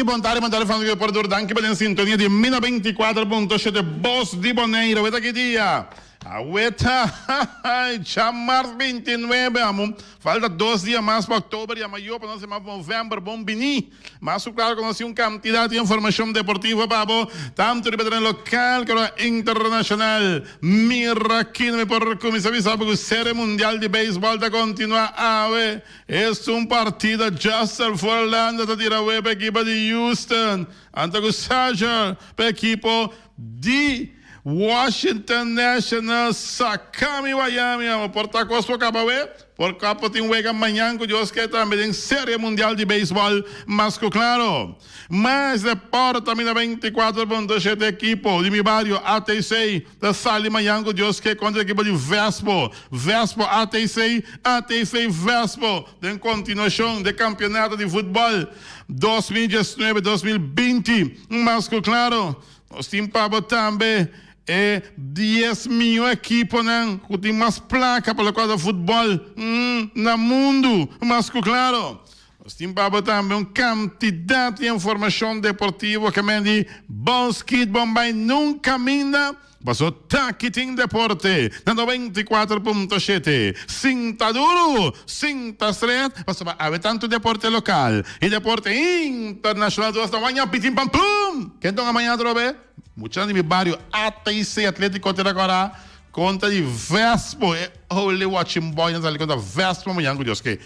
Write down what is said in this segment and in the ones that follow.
Bon tardi, bon tardi Francisco por tur. Danki pa den sintonia di Mina 24.7 Bos di Boneiro. Aweta ki dia? Aweta djamars 29 amo. Falta dos dia mas pa oktober y amayo pa nos yama november. Bon bini. Mas ku klaro ku nos tin un kantidat di informashon deportivo pa bo, tantu riba tereno lokal komo internashonal. Mira kino mi por kuminsá bisa bo ku Serie Mundial di Beisbòl ta kontinuá awe. Esun partido Justin Verlander ta tira awe pa ekipo di Houston, anto ku Scherzer pa ekipo di Washington Nationals. Saka mi Miami amo por ta kos por kaba awe. Por kapo tin wega mañan ku Dios ke tambe den Serie Mundial di Beisbòl mas ku klaro. Mas deporte mi na 24.7 ekipo di mi bario ATC ta sali mañan ku Dios ke kontra ekipo di Vespo. Vespo ATC, ATC Vespo den kontinuashon de kampionato di futbòl 2019 2020 mas ku klaro. Nos tin pa bo tambe e dies mihó ekiponan ku tin mas plaka pa lokual ta futbòl na mundu. Mas ku klaro, nos tin pa bo tambe un kantidat di informashon deportivo ke men di bon skit bon bai nunka minda. Paso taki tin deporte na 94.7. Sinta duru, sinta stret, pasobra awe tantu deporte lokal i deporte internashonal tur hasta waña pitin pam pum! Ken ta un amaña atrobe? Muchanan di mi bario ATC Atletico te recorda contra di Vespo e holy watching boy nan sali contra Vespo mañan cu Dios ke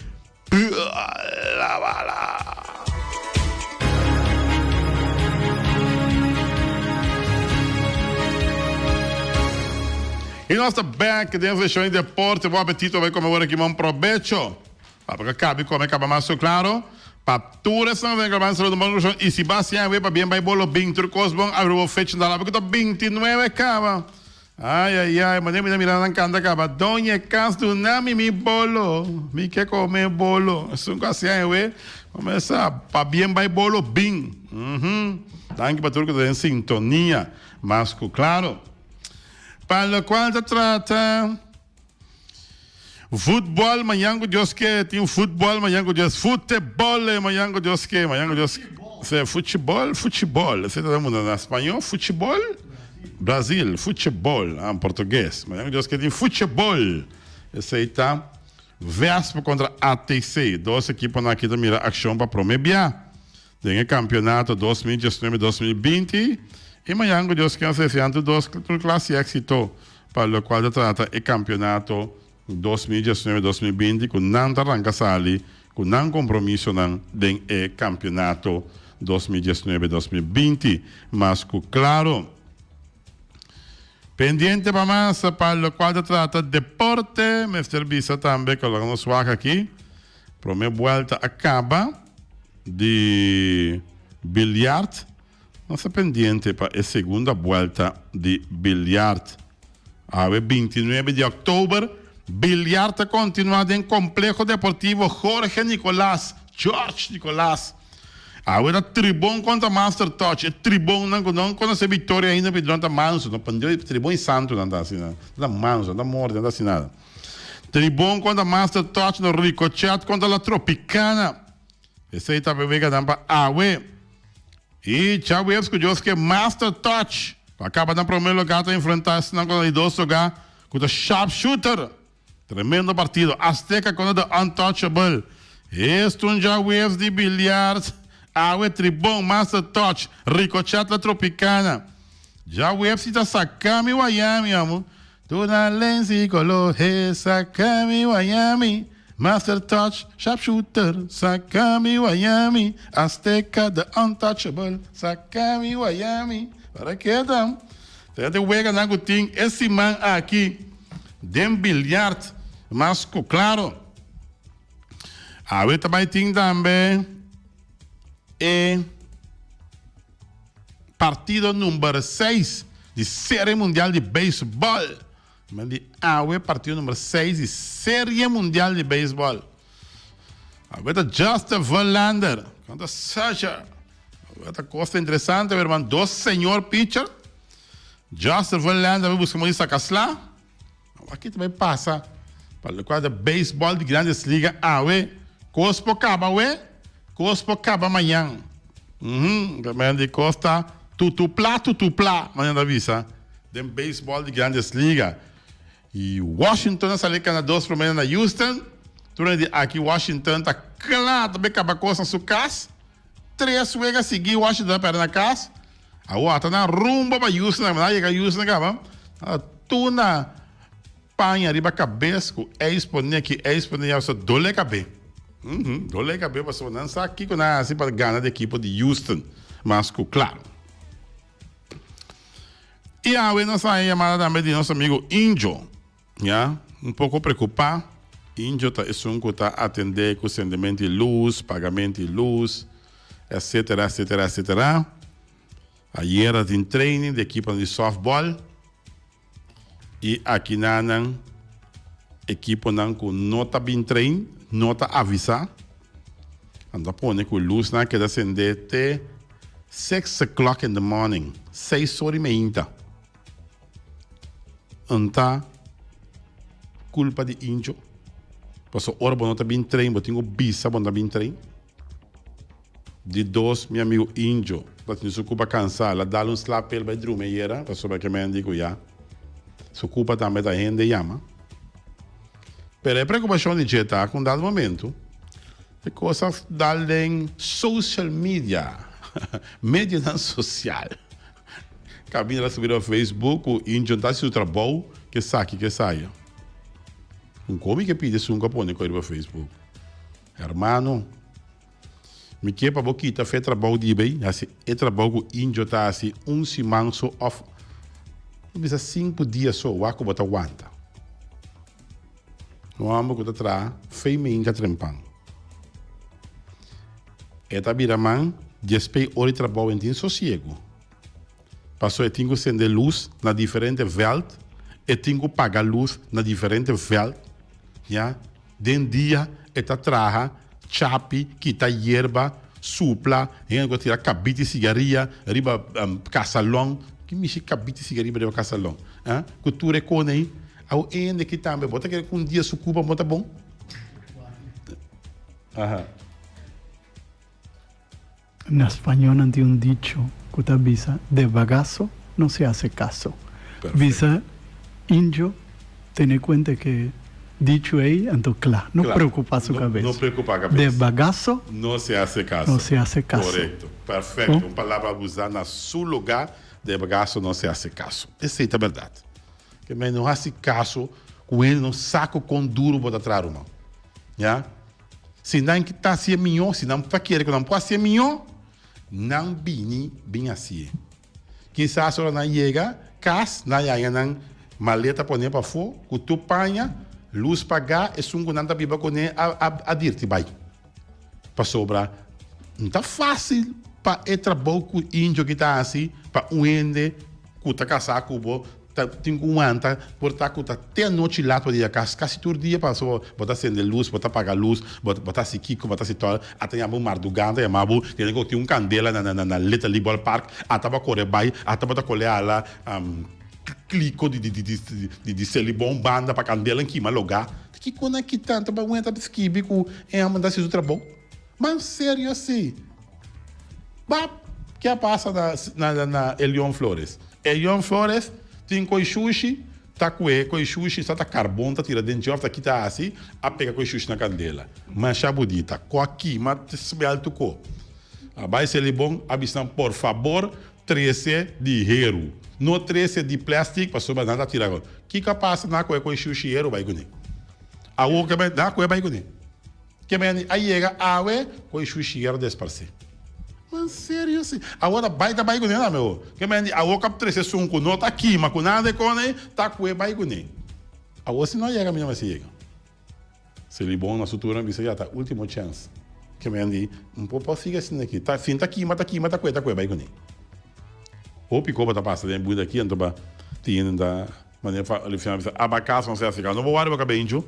la bala. Y nos ta back den sesión di deporte. Bon apetito bai come ora ki bon probecho. Pa pa kabi come kaba mas so claro. Pa tur esnan den Galvan saludo bon rushon y si ba sian we pa bien bai bolo bin tur kos bon abri bo fecha ndala ku ta 29 kaba. Ay ay ay mane mi ta mira nan kanta kaba doña kas dunami mi bolo mi ke come bolo esun ku a sian we komesa pa bien bai bolo bin. Uhmm danki pa tur ku ta den sintonia mas ku claro. Pa lokual ta trata. Futbol mañan ku Dios ke tin futbol mañan ku Dios futebol mañan ku Dios ke mañan ku Dios se futebol futebol se ta munda na spañol futebol Brasil futebol ah portugues mañan ku Dios ke tin futebol esei ta Vespa kontra ATC dos ekiponan aki ta mira akshon pa prome bia den e kampionato 2019 2020 i mañan ku Dios ke nos desean tur dos tur klas di éksito. Pa lokual ta trata e kampionato 2019, 2020 ku nan ta ranka sali ku nan kompromisonan den e kampionato 2019, 2020. Mas ku klaro. Pendiente pa mas pa lokual ta trata deporte mester bisa tambe ku laga nos wak aki prome buelta a kaba di biljart. Nos ta pendiente pa e segunda buelta di biljart. Awe 29 di oktober, biljart ta kontinuá den Kompleho Deportivo Jorge Nicolaas, George Nicolaas. Awe ta Tribon kontra Master Touch. E tribonnan ku no konosé viktoria ainda pidron ta manso. No pandio di tribon i santunan ta asina. Nan ta manso, nan ta morde, nan ta hasi nada. Tribon kontra Master Touch, no Ricochet kontra La Tropicana. Esei ta weganan pa awe. I djaweps ku Dios ke Master Touch ku a kaba na prome lugar ta enfrenta esnan ku ta di dos lugar ku ta Sharpshooter. Tremendo partido. Azteca kontra The Untouchable. Esto un djaweps di biljart. Awe Tribon, Master Touch, Ricochet La Tropicana. Djaweps si ta saka mi wayami amo. Duna lens y color he saca mi Miami Master touch sharpshooter saca mi Miami Azteca the untouchable saca mi Miami Para keda Ta e weganan cu tin e siman aki den biljart mas cu claro. Awe ta bay tin tambe e. Partido number 6 di Serie Mundial di Beisbòl. Men di awe partido number 6 di Serie Mundial di Beisbòl. Awe ta Justin Verlander kontra Scherzer. Awe ta cosa interesante, herman. Dos señor pitcher. Justin Verlander a busca mo di saca sla. Aki ta bay pasa pa locual ta beisbòl di Grandes Liga awe. Cos por caba awe, cos por caba mañan. Uhum, Mendy Costa tutupla tutupla, manera ta bisa den beisbòl di Grandes Liga. I Washington a sali gana dos promé na Houston. Tur di aki Washington ta kla ta be kaba kos na su kas. Tres wega sigui Washington a pèrdè na kas. Awor ta nan rumbo pa Houston. Nan a yega Houston kaba. Nan ta tur na paña riba kabes ku eis pone aki eis pone ya. Pasobra dole kabe. Dole kabe pasobra nan sa kiko nan a hasi pa gana di ekipo di Houston. Mas ku klaro. I awe nos a haña yamada tambe di nos amigo Injo, ya, un poko preokupá. Injo ta esun ku ta atendé ku sendemento di lus, pagamento di lus, etcetera, etcetera, etcetera. Ayera tin training di ekiponan di softball i akinanan ekiponan ku no ta bin train, no ta avisá. Nan ta pone ku lusnan a keda sendé te six o'clock in the morning, seis ora i meinta. N ta kulpa di incho, pasobra ora bo no ta bin train bo tin ku bisa bo no ta bin train. Di dos, mi amigu Injo ta tin su kupa kansá, el a dal un slap el bai drumi ayera, pasobra ke men di ku ya su kupa tambe ta hende yama. Pero e preokupashon di dje ta ku un dado momento e kos a dal den social media, medionan sosial. Kabina ta subi riba Facebook ku Injo ta hasi su trabou ke saki ke saya. Un komi ke pidi esun ku a pone koi riba Facebook. Hermano, mi ke pa bo kita fe trabou di bay, hasi e trabou ku Injo ta hasi un siman so of bisa sinku dia so, wak ku bo ta wanta. Un homber ku ta traha fei meinta trempan. E ta bira man djespei ora di trabou en tin sosiegu. Paso e tin ku sende lus na diferente vèlt, e tin ku paga lus na diferente vèlt, ya. Den dia e ta traha, chapi, kita yerba, supla, hende ku ta tira kabit di sigaria riba kasalon. Ki mishi kabit di sigaria riba kasalon? Ah, ku tur e kos ei. Awo hende aki tambe, bo ta kere ku un dia su kuba bo ta bon? Aha. Na spañó nan tin un dicho ku ta bisa, De bagazo no se hace caso. Bisa indio tene kuenta ke dicho ei anto kla, no preokupa su kabes. No preokupa kabes. De bagazo no se hace caso. No se hace caso. Korekto. Perfekto. Un palabra usa na su lugá, de bagazo no se hace caso. Esei ta bèrdat. Ke men no hasi kaso ku hende no sa ku kon duru bo ta traha ruman. Ya. Si nan ki ta hasié mihó, si nan ta kere ku nan por hasié mihó, nan bini bin hasié. Kisas ora nan yega kas, nan haña nan maleta poné pafó ku tur paña, lus pagá, esun ku nan ta biba kuné a dirti bai. Pasobra no ta fásil pa e trabou ku indio ki ta hasi pa un hende ku ta kasá ku bo Ta tin ku wanta por ta ku ta te anochi lat bo dia kas kasi tur dia pasobra bo ta sende lus bo ta paga lus bo bo ta hasi kiko bo ta hasi tòl ata yama bo mardugá ta yama bo tene ku tin un kandela na na na Little League Ball Park ata bo a kore bai ata bo ta kole hala kliko di di di di di selibon banda pa kandela kima logá ta kiko nan kita anto bo wenta skibi ku e hòmber ta hasi su trabou man serio si Bap! Ke a pasa na na na Elion Flores? Elion Flores tin koi shushi ta kue koi shushi sa ta karbon ta tira den dje of ta kita hasi a pega koi shushi na kandela. Masha budita. Ko a kima te smeltu ko. A bai Selibon a bisa nan por fabor trese di heru. No trese di plastic pasobra nan ta tira. Kiko a pasa nan a kohe koi shushi heru bai kune. Awor ke nan a kohe bai kune. Ke meni a yega awe ku e shushia desparsé. Man serio si. Awor ta bai ta bai kuné tambe ho. Ke meni awor kap trese esun ku no ta kima ku nada e kone ta kue bai kuné. Awor si no a yega mi no mester yega. Selibon na su turno a bisa ya ta ultimo chèns. Ke meni un por por sigui asina aki. Ta sin ta kima ta kima ta kue ta kue bai kuné. Hopi koba ta pasa den e buda aki anto ba tin ta. Manera fa Luciano a bisa, Abakaso no se hasi kaso. No bo wòri bo kabenchu.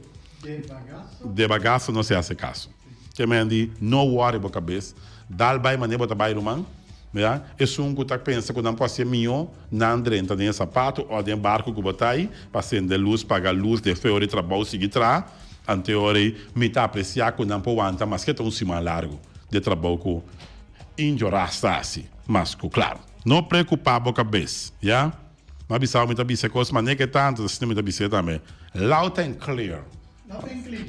De bagaso no se hasi kaso. Ke men di, no wòri bo kabes. Dal bai manera bo ta bai ruman. Ya, esun ku ta pensa ku nan por hasié mihó, nan drenta den e sapato òf den e barku ku bo ta ei, pa sende lus, paga lus, despues ora di trabou sigui traha. Ante ora ei mi ta apresiá ku nan por wanta maske ta un siman largu di e trabou ku. Indio Rasta hasi, mas ku klaro. No preokupá bo kabes, ya. Mi a bisa bo mi ta bisa e kos manera ke ta, anto asina mi ta bis'é tambe. Loud and clear.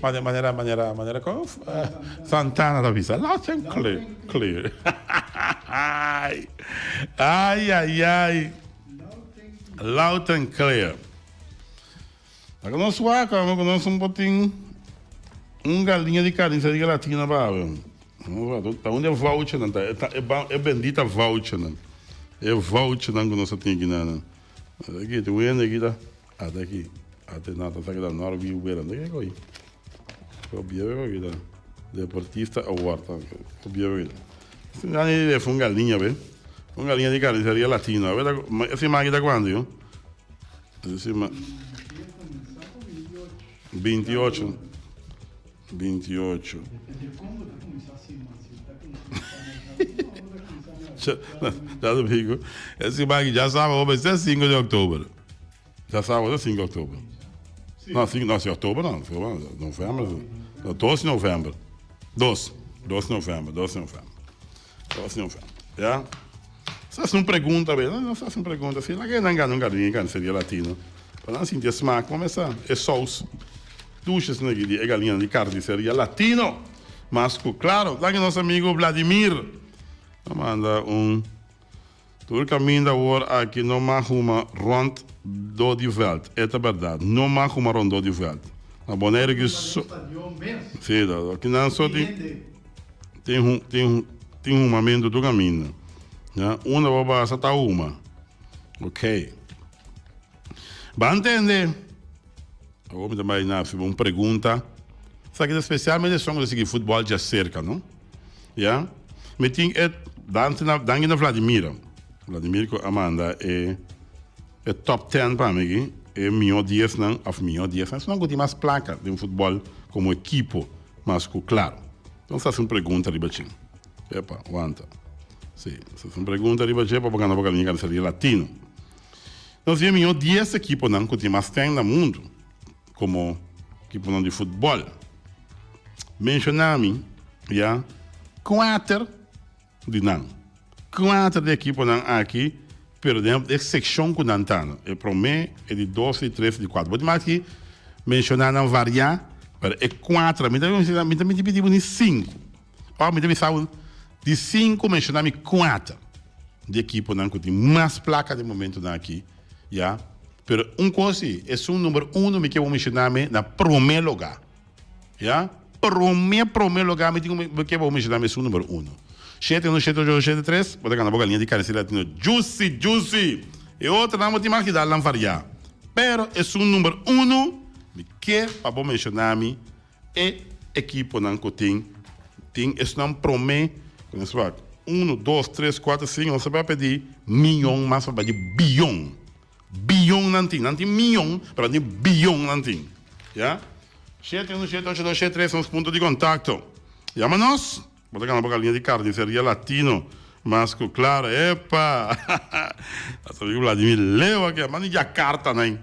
Manera, manera, manera kon Santana ta bisa, loud and clear, clear. Ai, ai, ai. Loud and clear. Laga nos wak amo ku nos un por tin un galiña di carniceria latina pa awe. Ta unda e vouchernan ta? E bendita vouchernan. E vouchernan ku nos a tin aki nan. Aki tin un hende aki ta. Ata aki. Ata nan ta saka ta Norby Wera. Ta ke koi? Ko bieu e koi ta? Deportista award. Ko bieu e koi ta? Nan e un galiña be. Un galiña di carniceria latina. E siman aki ta kuantu yo? Encima 28 28 Ya digo, encima aki ya sábado va ser 5 de octubre. Ya sábado 5 de octubre. No, 5, no, si octubre no, november. No, 2 de november. 2, 2 de november, 2 de november. 2 de november. Ya. Sa haci un pregunta be, no sa haci un pregunta si laga nan gana un galiña di carniceria latino pa nan sinti e smaak como esa e saus dushi asina aki di e galiña di carniceria latino. Mas cu claro danki nos amigo Vladimir a manda un tur caminda awor aki no mag huma rond do di veld e ta berdad no mag huma rond do di veld na Bonaire ki so si aki nan so tin. Tin tin tin humamentu tur kaminda. Ya, unda bo basa ta huma. Ok. Ban tende. Awor mi ta bai na hasi bo un pregunta. Esaki ta spesialmente esun ku ta sigui futbòl djaserka, no? Ya. Mi tin e danki na danki na Vladimir. Vladimir ku a manda e e top ten pa mi aki. E mihó diesnan òf mihó diesnan esunnan ku tin mas plaka den futbòl komo ekipo. Mas ku klaru. Nos hasi un pregunta riba dje. Epa, wanta. Si, nos hasi un pregunta riba dje pa bo gana bo galiña Carniceria Latino. Nos tin e mihó dies ekiponan ku tin mas ten na mundu komo ekiponan di futbòl. Menshoná mi ya kuater di nan. Kuater di ekiponan aki, pero den e sekshon ku nan ta. E promé, e di dos, e di tres, e di kuater. Bo tin mas ki menshoná nan variá, pero e kuater, mi ta mi ta mi pidi bo ni sinku. Òf mi ta bisa bo di sinku menshoná mi kuater di ekiponan ku tin mas plaka den momentunan aki, ya. Pero un kos si, esun number uno mi ke bo menshoná mi na promé lugá. Ya? Prome, prome lugar mi tin cu ke bo mencioná mi esun numero uno. Shete uno, shete ocho, shete tres, bo ta gana bo galiña di carne latino juicy, juicy! E otronan bo tin mas ki dal nan variá. Pero esun numero uno, mi ke pa bo mencioná mi e ekiponan cu tin, tin esunnan prome, cu nos wak, uno, dos, tres, cuatro, cinco, nos ta papia di miyon mas papia di biyon. Biyon nan tin. Nan tin miyon, pero nan tin biyon nan tin. Ya. Shete unu shete ocho dos shete tres nos punto di kontakto. Yama nos. Bo ta gana bo galiña di Carniceria Latino. Mas ku klaro. Epa! Nos amigo Vladimir Leo aki a manda Jakarta nan.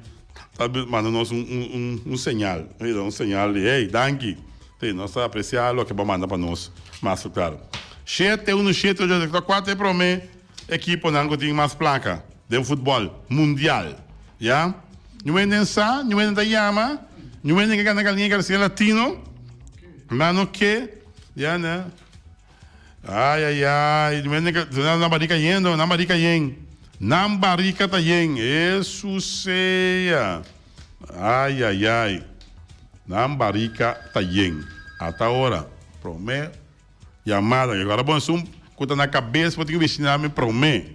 Ta manda nos un un un señal. Un señal di hey, danki. Si, nos ta aprecia loke bo a manda pa nos. Mas ku klaro. Shete unu shete ocho dos kuater e prome ekiponan ku tin mas plaka. Den futbòl mundial, ya. Ñu hende sa, ñu hende ta yama, ñu hende ke gana Galiña Garcia Latino, nan no ke, ya na. Ay, ay, ay, ñu hende ke, nan barika yendo, nan barika yen. Nan barika ta yen, Hesus sea. Ay, ay, ay. Nan barika ta yen. Ata ora, prome yamada. Awor bon, esun ku ta na kabes bo tin ku bishita mi prome.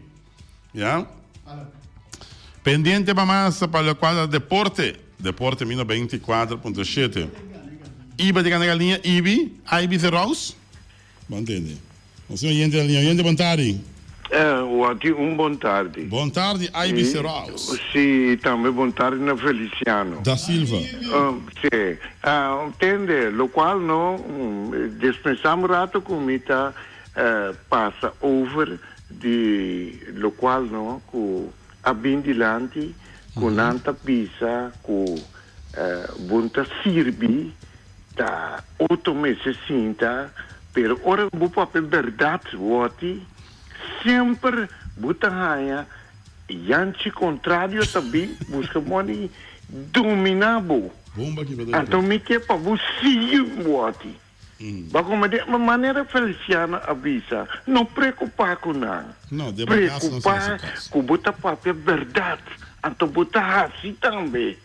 Ya. Pendiente pa mas pa locual ta deporte. Deporte mi 94.7. Iba di gana galiña Ibi, Ibi Zerouz. Bo entende. Nos tin oyente na liña. Oyente bon tardi. Waki un bon tardi. Bon tardi Ibi Zerouz. Si, tambe bon tardi na Feliciano. Da Silva. Si. Tende, locual no dispensá un rato cu mi ta pasa over di locual no cu a bin dilanti cu nan ta bisa cu bon ta sirbi ta otro mester sinta. Pero ora bo papia bèrdat wòti, semper bo ta haña Yanchi kontrario ta bin buska moni dominá bo. Anto mi ke pa bo sigui wòti. Bo a komprendé? Ma manera Feliciano a bisa, no preokupá ku nan. Preokupá ku bo ta papia bèrdat, anto bo ta hasi tambe.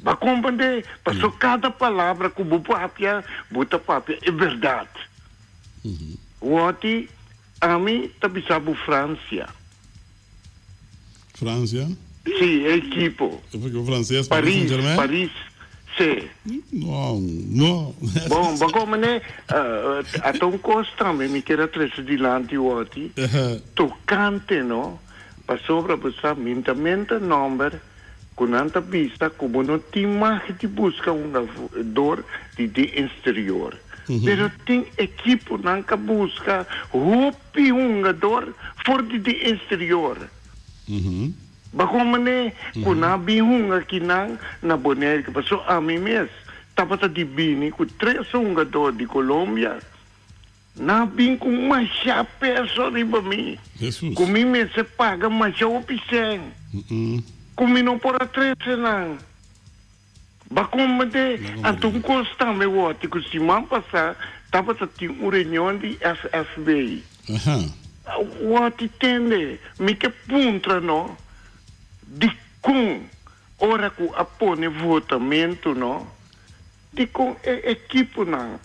Bo a komprendé? Pasobra kada palabra ku bo papia, bo ta papia e bèrdat. Wòti, ami ta bisa bo Fransia. Francia? Sí, e ekipo. E franses, Paris Saint Germain? Paris, sí. No, no. Bon, bo komo ne, ata un kos tambe mi kier a trese dilanti wòti, tokante no, pasobra bo sa mintamente nòmber ku nan ta bisa ku bo no tin mag di buska hungador di den eksterior. Pero tin ekiponan ka buska hopi. Pi hungador for di di exterior. Bajo mane cu nan bin hunga kinan na Bonaire paso ami mes tabata di bini cu tres hungador di Colombia nan bin cu masha peso riba mi cu mi mester paga masha hopi cen cu mi no por a trece nan. Ba komende anto un kos tambe wòrdi ku siman pasá tabata tin un reunion di FFB. Wòrdi tende, mi ke puntra no dikon ora ku a pone votamentu no, dikon e ekiponan,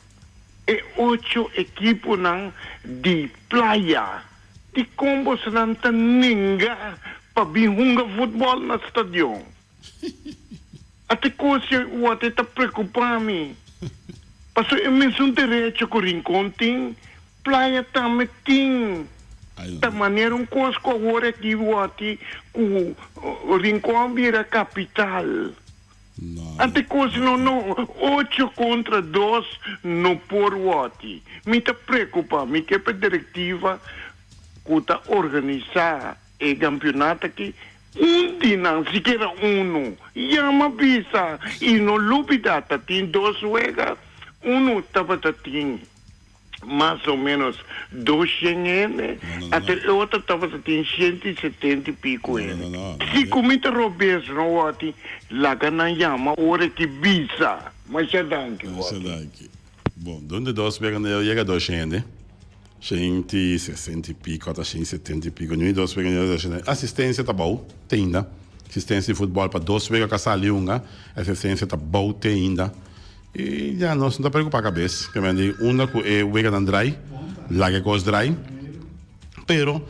e ocho ekiponan di playa, dikon bosonan ta nenga pa bin hunga futbòl na stadion? Ate kos ya wòrdu ta preokupá mi. Pasobra e mesun derecho ku Rincon tin, Playa tambe tin. Ta manera un kos ku awor aki wòrdu ku Rincon bira kapital. Ate kos no no ocho kontra dos no por wòrdu. Mi ta preokupá, mi ke pa direktiva ku ta organisá E kampionato aki, un di nan, sikiera unu, yama bisa i no lubida ta tin dos wega, unu tabata tin mas o menos doshen hende, ata e otro tabata tin shent i setenta i pico hende. Si ku mi ta robes no wòrdi, laga nan yama ora ki bisa. Masha danki wòrdi. Bon, donde dos wega no yega doshen hende? Shenti sesenta i piko ata shen setenta i piko. Ñui dos wega ñui dos wega. Asistencia ta bou te ainda. Asistencia di futbol pa dos wega ka sali hunga. Asistencia ta bou te ainda. I ya nos no ta preocupa cabes. Ke men di unda ku e weganan drai, laga e kos drai. Pero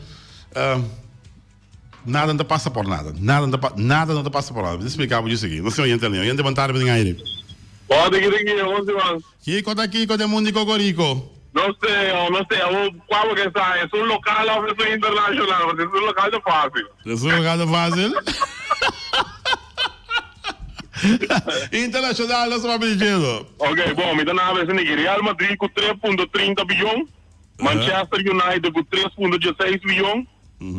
nada no ta pasa por nada. Nada no ta nada no ta pasa por nada. Mi ta splika bo djis aki. Nos tin oyente alia. Oyente bon tarde den aire. Bon diki diki, bon siman. Kiko ta kiko den mundo di Kokoriko? No sé, oh, no sé, awor kua bo ke sa, esun lokal of esun internashonal? Pasobra esun lokal ta fásil. Esun lokal ta fásil? Internashonal nos ta papia di djedo. Ok, bon, mi ta na habla esaki, Real Madrid ku tres punto trinta biyon, Manchester United ku tres punto dieseis biyon,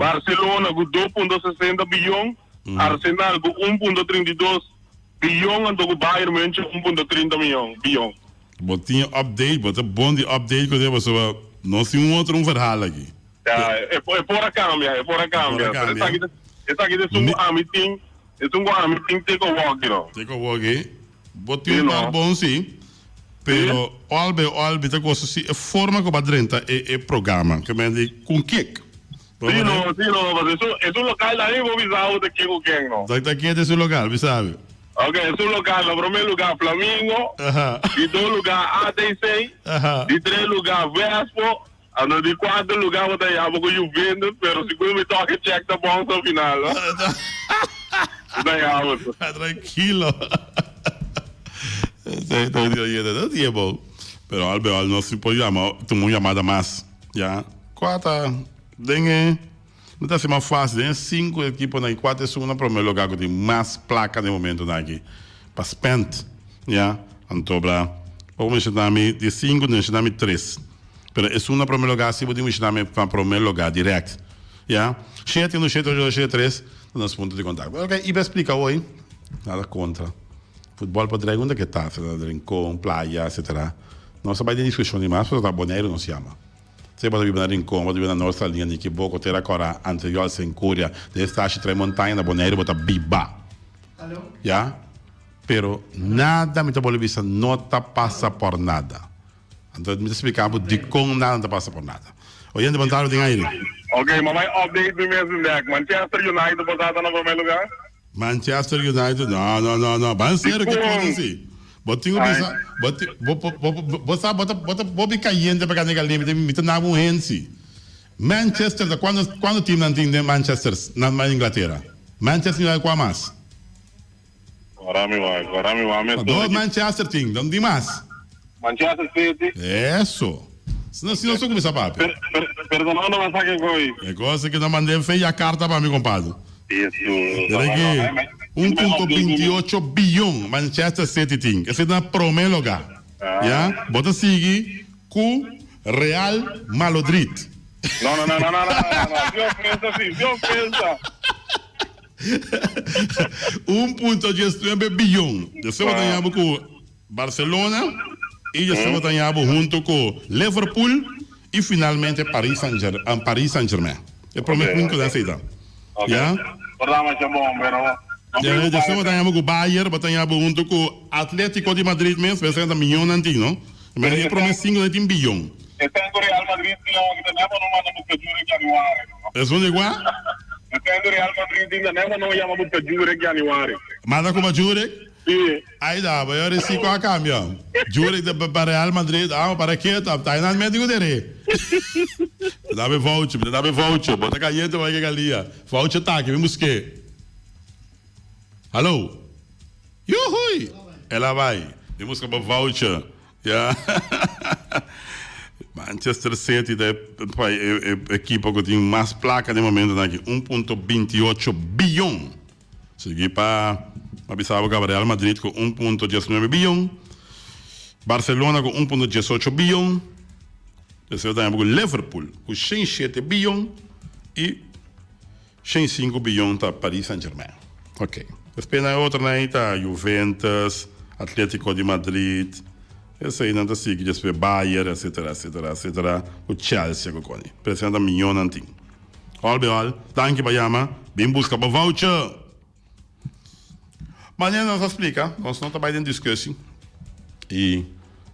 Barcelona ku dos punto sesenta biyon, Arsenal ku un punto trinta i dos Biyon anto ku Bayern München un punto trinta miyon biyon. Bo tin update, bo ta bon di update ku pasobra nos tin un otro un verhaal aki. Ya, e e por a kambia, e por a kambia. Pero esaki ta esaki ta esun ku ami tin, esun ku ami tin te ku awor no. Te ku awor aki. Bo tin un par bon si, pero al bij al mi ta gosa si e forma ku bo a drenta e e programa, ke men di ku kek. Sí no, sí no, pasobra esun, esun lokal ta mi por bisa bo ta ken ku ken no. Ta ta ken ta esun lokal, bisa mi. Ok, esun lokal na prome luga Flamingo, di dos luga ATC, di tres luga Vespo, anto di kuater luga bo ta yama ku Juventus, pero segun mi toke check ta bon so final no. Ta yama so. Trankilo. Esei ta di oyente, no tin e bon. Pero al bij al nos si por yama, tuma un yamada mas, ya. Kua ta den e no ta asina fácil den e sinku ekiponan aki kua ta esun na prome lugar ku tin mas plaka den e momentonan aki pa spend ya anto bra bo menshona mi di e sinku menshona mi tres pero esun na prome lugar si bo tin menshona mi na prome lugar direct ya shete uno shete ocho shete tres ta nos punto di kontakto ok i bo splika hoy nada kontra futbol por drai unda ke ta na Rincon playa etcetera. Nos a bai den diskushon di mas pasobra ta Boneiru nos yama. Sea bo ta biba na Rincon, bo ta biba na Noord Saliña, Nikiboko, Tera Kòrá, Antriol, Senkuria, den Estashi Tres Montaña na Boneiru bo ta biba. Ya? Pero nada mi ta bolbe bisa no ta pasa por nada. Anto mi ta splika bo dikon nada no ta pasa por nada. Oyente bon tarde den aire. Ok, ma bai update mi mes bek. Manchester United bo sa ta na prome lugar? Manchester United no no no no ban serio ke kos asi bo tin ku bisa bo tin bo bo bo sa bo ta bo ta bo bi kayente pa kende kalimbe mi ta naba un hensi Manchester ta kuantu kuantu team nan tin den Manchester na Inglatera Manchester United kua mas Ora mi wak ora mi wak mes dos Manchester tin don tin mas Manchester City eso si no si no so kuminsa papia per per pero no nan saka e goi e kos aki nan manda e feya karta pa mi kompadre. Mira aki, un punto binti ocho biyon Manchester City tin. Esei ta na prome lugá. Ya, bo ta sigui ku Real Malodrid. No, no, no, no, no, no, no, sin ofensa, si, sin ofensa. 1.19 biyon. Despues bo ta haña bo ku Barcelona i despues bo ta haña bo hunto ku Liverpool i finalmente Paris Saint Paris Saint Germain. E prome punto nan esei ta. Ya. Despues bo ta haña bo ku Bayern, bo ta haña bo hunto ku Atletico di Madrid mes, pero esei ta miyon nan tin no. Pero e prome sinku nan tin biyon. Esun di kua? Manda kuma Jurek? Ay da, bo yori si cu a cambia. Jurek ta pa Real Madrid, ah, para ke ta, ta nan meti cu dere. Mi ta dabe voucher, mi ta dabe voucher. Bo ta cayente bai ke galia. Voucher ta aki, mi buske. Hallo. Yuhui! El a bai. Mi busca bo voucher. Ya. Manchester City ta e ekipo cu tin mas placa den momentonan aki, 1.28 biyon. Sigui pa a bisa bo caba Real Madrid cu 1.19 biyon, Barcelona cu 1.18 biyon, despues ta cu Liverpool cu 107 biyon y 105 biyon ta Paris Saint Germain. Ok. Despues nan e otronan ahi ta Juventus, Atletico di Madrid, eseinan ta sigui despues Bayern etcetera etcetera etcetera cu Chelsea cu coni. Pero eseinan ta miyonnan tin. All be all, danki pa yama, bin buska bo voucher! Manera nos a splika, nos no ta bai den discussie y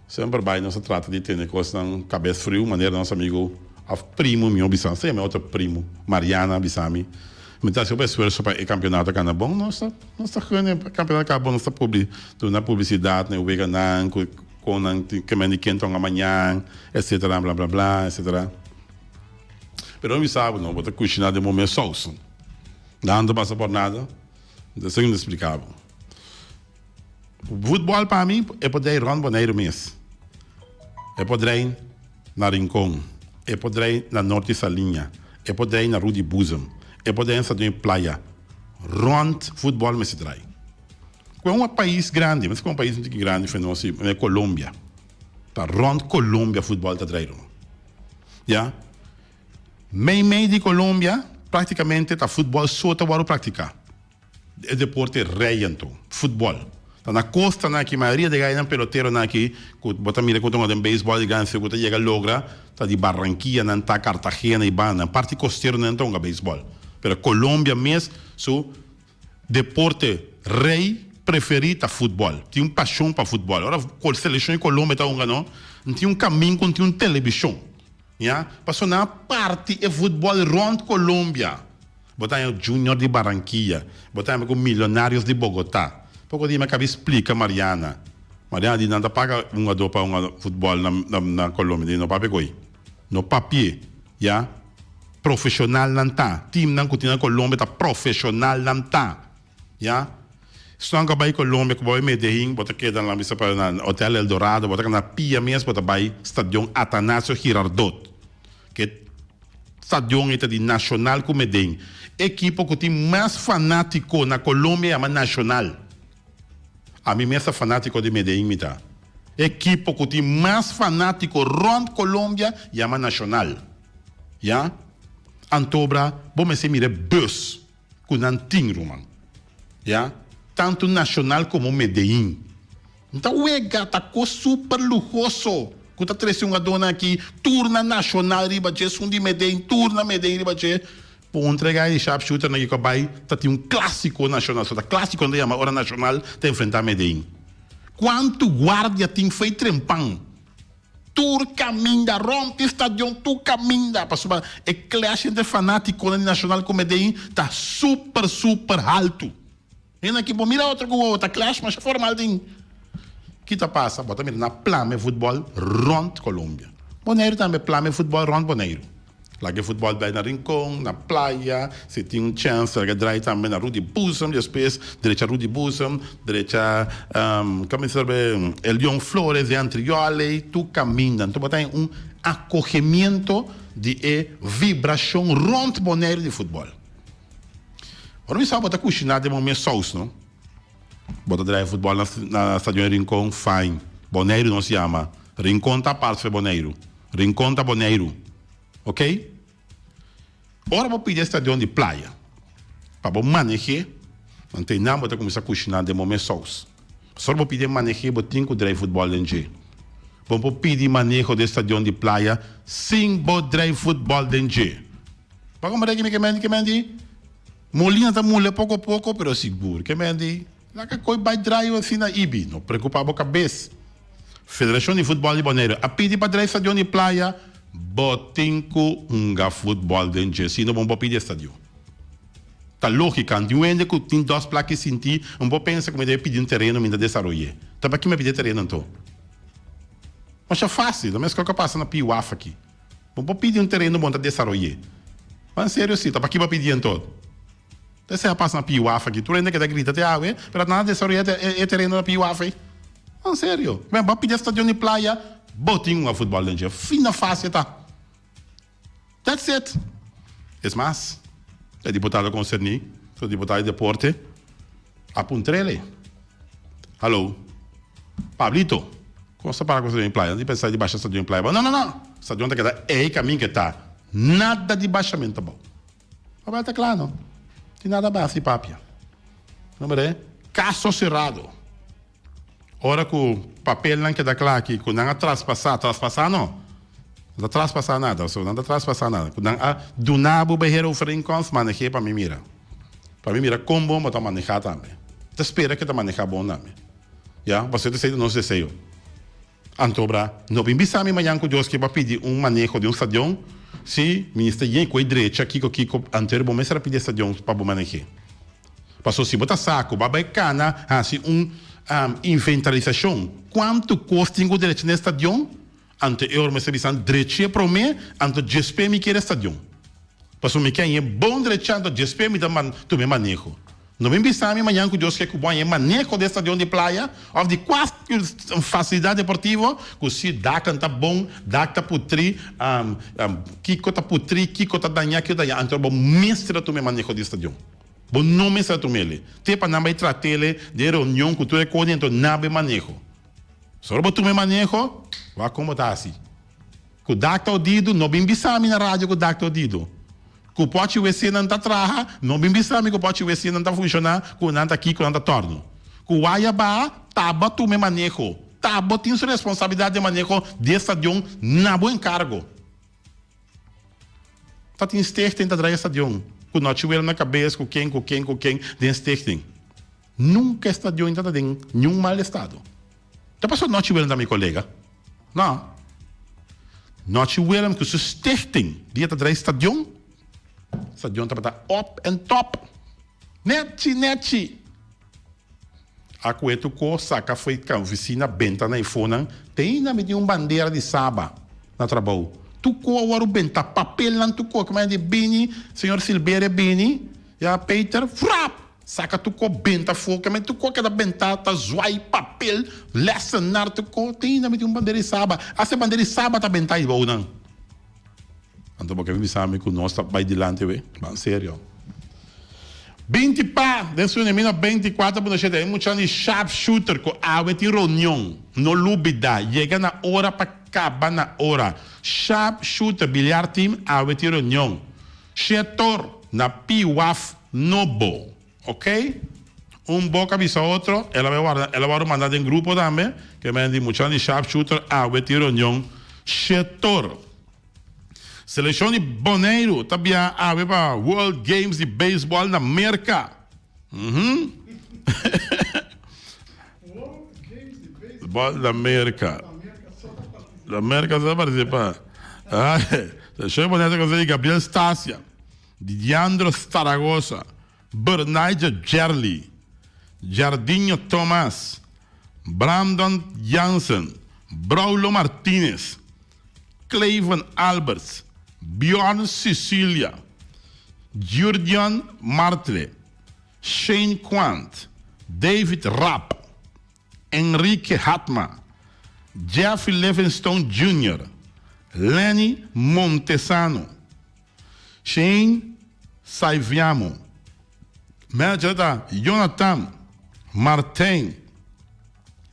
semper bai nos a trata di tene cosnan cabes friu, manera nos amigo of primo miho bisa, nos ta yama e otro primo, Mariana a bisa mi, mi ta haci hopi esfuerso pa e campeonato cana bon, nos ta nos ta gun e campeonato caba bon, nos ta publi duna publicidad na e weganan cu con nan tin ke men di ken tonga mañan, etcetera, bla bla bla, etcetera. Pero mi bisa bo no, bo ta kushiná den bo mes sous. Nan ta pasa por nada. Esei mi ta splika bo. Futbòl pa mi e por drei rònt Boneiru mes. E por drei na Rincon, e por drei na Norte Saliña, e por drei na Rudi Boezem, e por drei na Stadion Playa. Rònt futbòl mester drai. Ku e un pais grandi, mester ku un pais un tiki grandi fe nos, Colombia. Ta rònt Colombia futbòl ta drei rònt. Ya. Mei mei di Colombia practicamente ta futbol so ta wòrdu practica. E deporte rey anto, futbol. Ta na costanan aki mayoria di gainan peloteronan aki cu bo ta mira cu ta hunga den baseball di gran cu ta yega logra ta di Barranquilla nan ta Cartagena y banda nan parti costero nan ta hunga baseball. Pero Colombia mes su Deporte rey preferi ta futbol. Tin un pasion pa futbol. Ora cu seleccion di Colombia ta hunga no, no tin un camin cu no tin un television. Ya, pasobra nan a parti e futbol rond Colombia. Bo ta haña Junior di Barranquilla, bo ta haña cu Millonarios di Bogota. Poco di mi a caba di splica Mariana. Mariana di nan ta paga hungador pa hunga futbol na na Colombia. Di no papia cu ey. No papia. Ya. Profesional nan ta. Teamnan cu tin na Colombia ta profesional nan ta. Ya. Esnan cu a bay Colombia cu bo bay Medellin bo ta keda na bisa pa na Hotel El Dorado bo ta keda na pia mes bo ta bay Stadion Atanasio Girardot. Ke stadion ey ta di Nacional cu Medellin. Ekipo cu tin mas fanatico na Colombia yama Nacional. Ami mes ta fanatico di Medellin mi ta. Ekipo cu tin mas fanatico rond Colombia yama Nacional. Ya. Antobra bo mester mira e bus cu nan tin ruman. Ya. Tanto Nacional como Medellin. N ta wega ta cos super luhoso. Ku ta trese un adónan aki tur na Nashonal riba dje, esun di Medellin tur na Medellin riba dje. Puntra e gai di sharpshooternan kiko a bai ta tin un klásiko nashonal. So ta klásiko nan ta yama ora Nashonal ta enfrentá Medellin. Kuantu guardia tin fei trempan tur kaminda rònt di stadion tur kaminda pasobra e clash entre fanátikonan di Nashonal ku Medellin ta super super haltu. Hende aki bo mira otro ku wowo ta clash masha formal tin. Ki ta pasa? Bo ta mira nan plama e futbol rond Colombia. Boneiru tambe plama e futbol rond Boneiru. Laga e futbol bai na Rincon, na Playa, si tin un chance laga e draai tambe na Rudy Boezem, despues drecha Rudy Boezem, drecha kami sa sabe Elion Flores den Antrioley, tur kaminda. Anto bo ta haña un akogemiento di e vibrashon rond Boneiru di futbol. Ora mi sa bo ta kushiná den bo mes sous no. Bo ta draai futbòl na na stadion Rincon, fine. Boneiru nos yama. Rincon ta apart fe Boneiru. Rincon ta Boneiru. Ok? Ora bo pidi e stadion di playa pa bo maneh'é, anto einan bo ta kuminsá kushiná den bo mes sous. Pasobra bo pidi e maneh'é bo tin ku draai futbòl den dje. Bo no por pidi maneho di e stadion di playa sin bo draai futbòl den dje. Bo a komprende ke mi ke men di? Molina ta mule poko poko pero sigur. Ke men di? Laga koi bai draai asina ibi. No preocupa bo kabes. Federashon di Futbòl di Boneiru a pidi pa draai stadion di Playa. Bo tin ku hunga futbòl den dje, sino bo no por pidi e stadion. Ta lógika, anti un hende ku tin dos plaki sinti no por pensa ku mi debe pidi un tereno mi ta desaroy'é. Ta pa ki mi a pidi e tereno anto? Masha fásil, ta meskos ku a pasa na Piwaf aki. Bo por pidi un tereno bon ta desaroy'é. Ban serio si, ta paki bo a pidi enton? Ta esei a pasa na Piuaf aki. Tur hende keda grita te awe, pero nan a desaroyá e tereno na Piuaf ei. Ban serio. Ben, bo a pidi e stadion di playa, bo tin un futbòl den dje. Fin na fásil ta. That's it. Es mas, e diputado konserní, e diputado di deporte, a puntr'el. Hallo, Pablito, kon sta para ku stadion di playa? Nan di pensa di basha stadion di playa abou. No, no, no! Stadion ta keda ei kamin ke ta. Nada di bashamentu abou. Papia ta kla, no tin nada bas di papia. No mira, kaso serado. Ora ku papelnan keda kla aki ku nan a traspasá, traspasá no, no ta traspasá nada, pasobra nan ta traspasá nada, ku nan a duna bo beheerovereenkomst, maneh'é pa mi mira. Pa mi mira kon bon bo ta manehá tambe. Ta spera ke ta manehá bon tambe. Ya, pasobra esei ta nos deseo. Anto bra, no bin bisa mi mañan ku Dios ke bo a pidi un maneho di un stadion, si minister yen ku e drecha kiko kiko anterior bo mester a pidi e stadion pa bo maneh'é. Pasobra si bo ta sa ku bo a bai kana hasi un inventarisashon kuantu kos tin ku drecha na e stadion, anto e ora mester bisa drech'é promé, anto djespé mi kier e stadion. Pasobra mi ke hañ'é bon drechá, anto djespé mi ta tuma e maneho. No bin bisa mi mañan ku Dios ke ku bo haña e maneho di e stadion di playa òf di kualke fasilidat deportivo ku si daknan ta bon, dak ta putrí, kiko ta putrí, kiko ta dañá, kiko ta dañá, anto bo mester a tuma e maneho di e stadion. Bo no mester a tum'el. Te pa nan bai trat'el den reunion ku tur e kos anto nan bai maneho. Solo bo tuma e maneho, wak kon bo ta hasi. Ku dak ta odidu, no bin bisa mi na radio ku dak ta odidu. Ku pochi wc nan ta traha, no bin bisa mi ku pochi wc nan ta funshoná, ku nan ta kiko nan ta tòrnu. Ku waya baha, taba tuma e maneho. Tabo tin su responsabilidat den maneho di e stadion na bo enkargo. Ta tin stichting ta draai e stadion, ku Nochi Willem na kabes, ku ken, ku ken, ku ken den stichting. Nunka e stadion ta ta den niun mal estado. Ta pasobra Nochi Willem ta mi kolega? No. Nochi Willem ku su stichting dia ta draai stadion, stadion tabata up and top. Nechi nechi. A kue tur kos saka fo'i oficina benta na e fonan. Te ainda mi tin un bandera di Saba na trabou. Tur kos a wòrdu benta, papelnan tur kos. Kiman di bini, señor Silberia bini, ya Peter, frap! Saka tur kos benta afó. Kiman tur kos keda bentá ta zwai papel, lèsenar tur kos. Te ainda mi tin un bandera di Saba. Asta e bandera di Saba ta bentá ei bou nan. Anto bo ke bin bisa mi ku nos ta bai dilanti awe? Ban serio. 20 pa den su enemina 24 punto shete e muchanan di sharp shooter ku awe tin reunion. No lubida, yega na ora pa kaba na ora. Sharp shooter biliar team awe tin reunion. Shetor na Piwaf Nobo. Ok? Un boka bisa otro, el a bai warda, el a wòrdu manda den grupo tambe, ke men di muchanan di sharpshooter awe tin reunion shetor. Selekshon di Boneiru ta biaha awe pa World Games di Beisbòl na Merka. Uhum. Bòl na Merka. Na Merka sa partisipá. Selekshon di Boneiru ta konsistí di Gabriel Stasia, Diandro Staragosa, Bernijah Jerly, Jardinho Thomas, Brandon Jansen, Braulo Martinez, Clayvon Alberts, Bjorn Cecilia, Jurdion Martle, Shane Quant, David Rapp, Enrique Hatma, Jeffrey Livingstone Junior, Lenny Montesano, Shane Saiviamo, Manager ta Jonathan Martijn,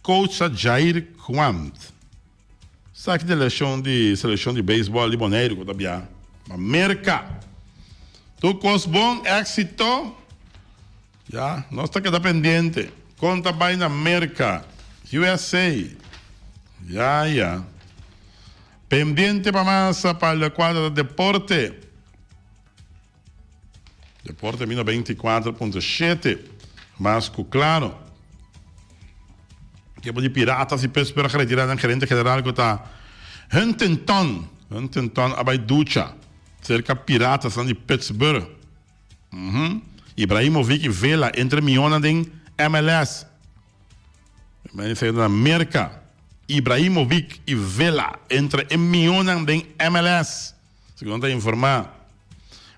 Coach ta Jair Quant. Esaki ta elekshon di selekshon di beisbòl di Boneiru ku ta bia pa Merka. Tur kos bon, éksito. Ya, nos ta keda pendiente. Kon ta bai na Merka, USA. Ya, ya. Pendiente pa mas pa lokual ta deporte. Deporte mina 24.7. Mas ku klaro. Ekipo di Piratas di Pittsburgh a retira nan gerente general ku ta Huntington. Huntington a bai ducha serka Piratasnan di Pittsburgh. Ibrahimovic y Vela entre mionan den MLS. Mensje na Merca. Ibrahimovic y Vela entre e mionan den MLS. Segun ta informa.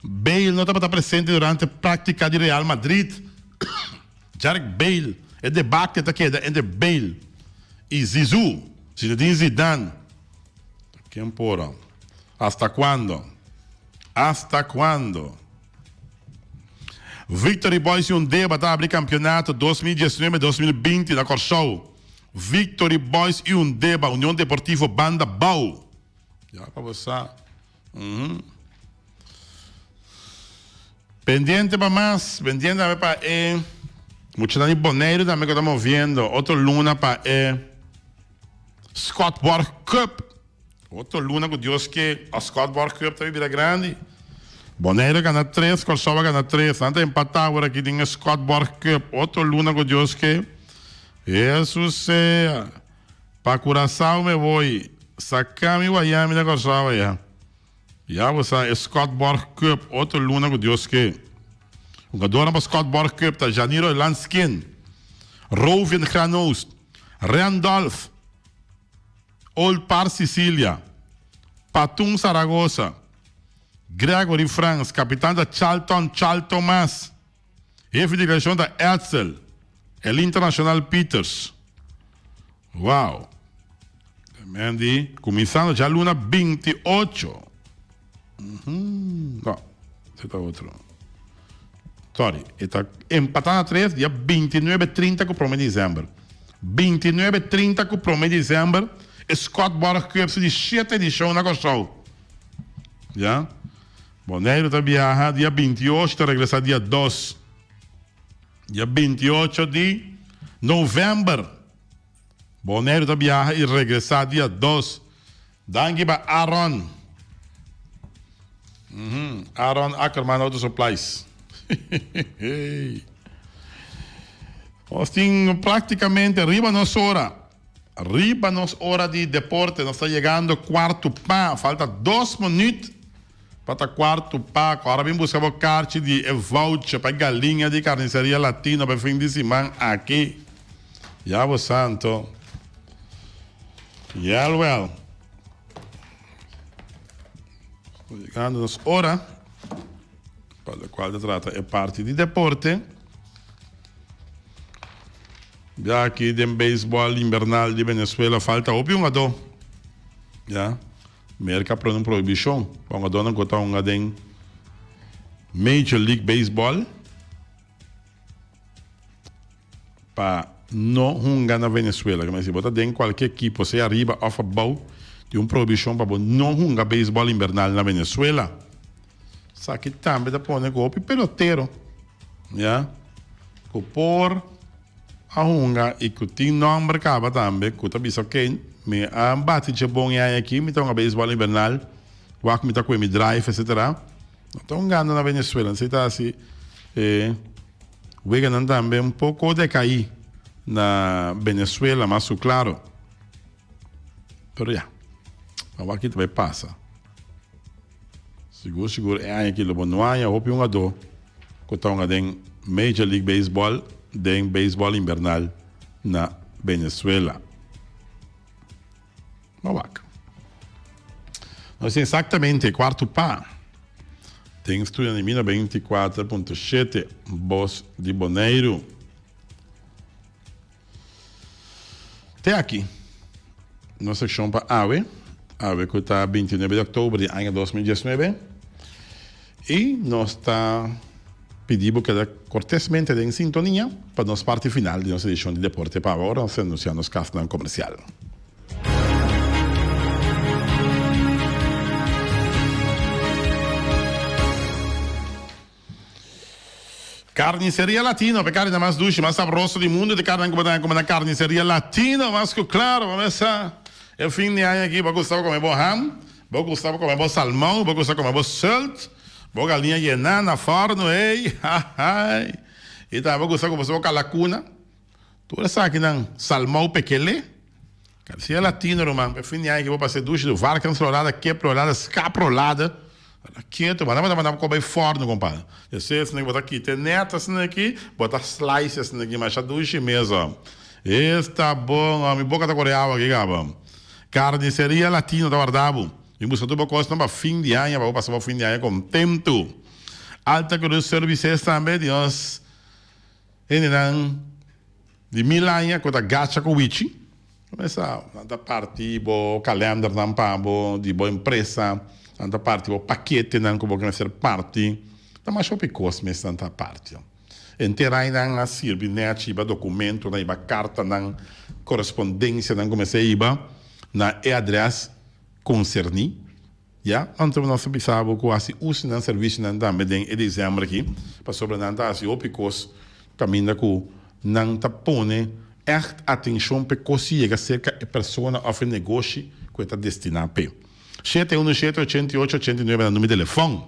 Bale no tabata presente durante practica di Real Madrid. Jarek Bale, e debate ta keda entre Bale y Zizou, Zinedine Zidane. Ken por? Hasta cuando? Hasta cuando? Victory Boys y Undeba ta abri campeonato 2019 2020 na Kòrsou. Victory Boys y Undeba, Union Deportivo Banda Bou. Ya pa bo sa. Mm. Pendiente pa mas, pendiente tambe pa e muchanan di Boneiru tambe ku ta moviendo. Otro luna pa e Scott Borg Cup. Otro luna ku Dios ke, a Scott Borg Cup ta bira grandi. Boneiru a gana tres, Kòrsou a gana tres. Nan ta empatá awor aki den e Scott Borg Cup. Otro luna ku Dios ke. Hesus sea. Pa Curaçao me voy. Saka mi wayami na Kòrsou aya. Ya bo sa e Scott Borg Cup otro luna ku Dios ke. Hugadornan pa Scott Borg Cup ta Janiro Lanskin, Rovin Granoost, Randolph Old Par Sicilia, Patun Saragosa, Gregory Frans, kapitan ta Charlton Chal Thomas, hefe di delegacion ta Edsel El Internacional Peters. Wow! Tremendo di kuminsando djaluna 28. No, ese ta otro. Sorry, e ta empatá na tres dia 29 30 ku prome december. 29 30 ku prome december e Scott Borg Cup su di shete edishon na Kòrsou. Ya. Boneiru ta biaha dia 28 ta regresá dia 2. Dia 28 di november. Boneiru ta biaha i regresá dia 2. Danki pa Aaron. Aaron Ackerman Auto Supplies. Nos tin prácticamente riba nos ora. Riba nos ora di deporte. Nos ta yegando cuarto pa. Falta 2 minuut pa ta cuarto pa. Ahora bin busca bo karchi di e voucher pa e galiña di Carniceria Latino pa e fin di siman aki. Ya bo santo. Jawel. Llegando nos ora pa lo cual ta trata e parti di deporte. Ya aki den beisbol invernal di Venezuela falta hopi hungadó. Ya. Merca a pone un prohibicion pa hungadónan cu ta hunga den Major League Baseball. Pa no hunga na Venezuela. Kende si bo ta den kualke ekipo, sea ariba òf abou, tin un prohibishon pa bo no hunga beisbòl invernal na Venezuela. Esaki tambe ta pone ku hopi pelotero, ya. ku por a hunga i ku tin nòmber kaba tambe ku ta bisa ok mi a bati dje bon e aña aki mi ta hunga beisbòl invernal wak mi ta kue mi drive etcetera no ta hungando na Venezuela esei ta hasi e weganan tambe un poko dekaí na Venezuela mas ku klaro pero ya awor aki ta bai pasa. Sigur sigur e aña aki lo bo no haña hopi hungadó ku ta hunga den Major League Baseball den beisbòl invernal na Venezuela. Bo wak. Nos tin eksaktamente kuartu pa den studio di Mina 24.7 Bos di Boneiru. Te aki nos sekshon pa awe, awe ku ta 29 di oktober di aña 2019, i nos ta pidi bo keda kortesmente den sintonia pa nos parti final di nos edishon di Deporte pa Awe ora nos ta anunsiá nos kasnan komersial. Carniceria Latino, p'e carni ta mas dushi, mas sabroso di mundo, te carnan cu bo ta come na Carniceria Latino, mas cu claro, bo mes sa, e fin di aña aki bo gusta bo come bo ham, bo gusta bo come bo salmon, bo gusta come bo sult, bo galiña yena na forno, ey, hahay, y tambe bo gusta come bo calacuna, tur esakinan, salmon pekele, Carniceria Latino ruman, p'e fin di aña aki bo pasa e dushi di varkens rolada, kip rolada, skap rolada. Ketu, bo ta manda bo koba e forno compadre. Esei esnan bo ta kita e net asina aki, bo ta slice asina aki, masha dushi mes oh. Esta bon oh, mi boca ta kore awa aki caba. Carniceria Latino ta warda bo. Bin busca tur bo cosnan pa fin di aña, pa bo pasa bo fin di aña contento. Alta Cruz Services tambe di nos hendenan di mil aña cu ta gacha cu wichi. Mesa, nan ta parti bo kalendernan pa bo di bo empresa, nan ta parti bo paketenan ku bo mester parti. Ta masha hopi kos mes nan ta parti. Henter ainan a sirbi nèchi hiba dokumentonan, hiba kartanan, korespondensianan ku mester hiba na e adrès konserní. Ya, anto nos ta bisa bo ku hasi uso di nan servisionan tambe den e desèmber aki, pasobra nan ta hasi hopi kos kaminda ku nan ta pone ègt atenshon p'e kos yega serka e persona òf e negoshi ku e ta destiná p'e. 717 88 89 na number di telefòn.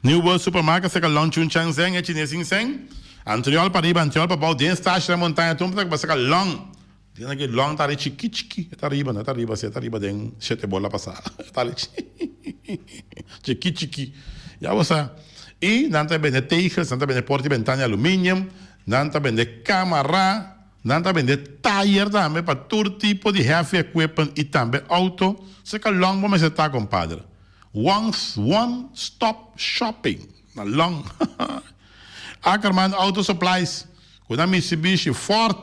New World Supermarket serka Long Chun Chang Zeng e Chines Sing Seng. Antriol pariba, antriol pabou, den stashi na montaña tumpa ta serka Long. Tin aki Long ta ari chiki chiki, e ta riba, no e ta riba si, e ta riba den shete bola pasa. E ta ari chiki chiki. Ya bo sa. I nan ta bende tegels, nan ta bende porta i bentana di aluminium, nan ta bende kamara, nan ta bende tayer tambe pa tur tipo di heavy equipment i tambe auto. Serka Long bo mester ta, compadre. One one stop shopping na Long Ackerman Auto Supplies ku na Mitsubishi, Ford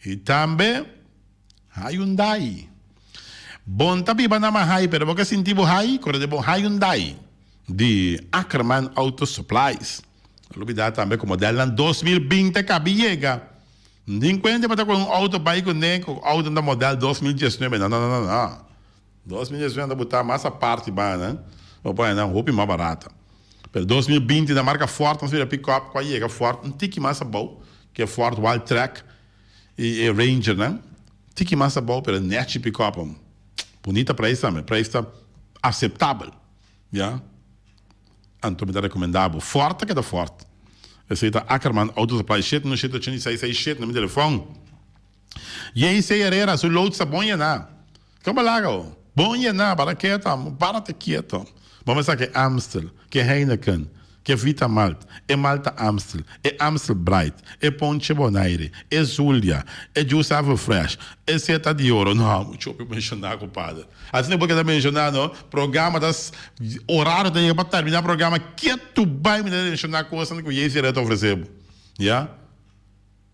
i tambe Hyundai. Bon ta biba na Mahai pero bo ke sinti bo hai kore den bo Hyundai di Ackerman Auto Supplies. No lubida tambe ku modelnan 2020 kabi yega. Nin kuente bo ta kohe un auto bai kuné ku auto ta model 2019 no no no no. 2019 ta buta mas apart bana, bo por haña nan hopi mas barata. Pero 2020 na marka Ford nos mira pick-up ku a yega Ford un tiki mas abou ku e Ford Wildtrak i e Ranger nan. Tiki mas abou pero nechi pick-up. Bunita prijs tambe, prijs ta aseptabel, ya. Anto mi ta rekomendá bo Ford ta keda Ford. Esei ta Ackerman Auto Supply 717 86 67 na mi telefòn. JC Herrera su loods ta bon yená. Kaba laga ho. Bon yená, para keto amo, párate kieto. Bo mester ke Amstel, ke Heineken, ke Vita Malt, e Malta Amstel, e Amstel Bright, e Ponche Bonaire, e Zulia, e Juice Avo Fresh, e Seta di Oro. No, mucho hopi menshoná, compadre. Asina bo keda menshoná, no? Programa ta, horario ta yega pa terminá programa, ketu bai mi ta menshoná kosnan ku JC Herrera ta ofresé bo. Ya?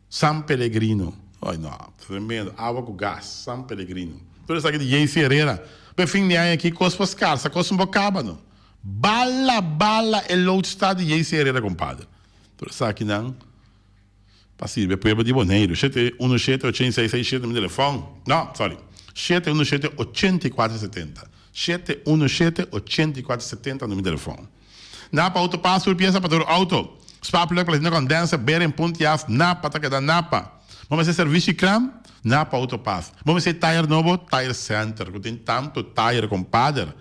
San Pellegrino. Ay no, tremendo. Awa ku gas. San Pellegrino. Tur esaki di JC Herrera. P'e fin di aña aki kos por skarsa, kos no por kaba no. Bala bala e load sta di JC Herrera compadre. Tur esakinan pa sirbi e pueblo di Boneiru. Shete uno shete ochenta i seis seis shete mi telefòn. No, sorry. Shete uno shete ochenta i kuater setenta. Shete uno shete ochenta i kuater setenta mi telefòn. Napa Auto Pass tur piesa pa tur auto. Sparkplug, platina condenser, bearing, puntjas, Napa ta keda Napa. Bo mester servicio kram? Napa Auto Parts. Bo mester tire nobo? Tire Center, cu tin tanto tire, compadre.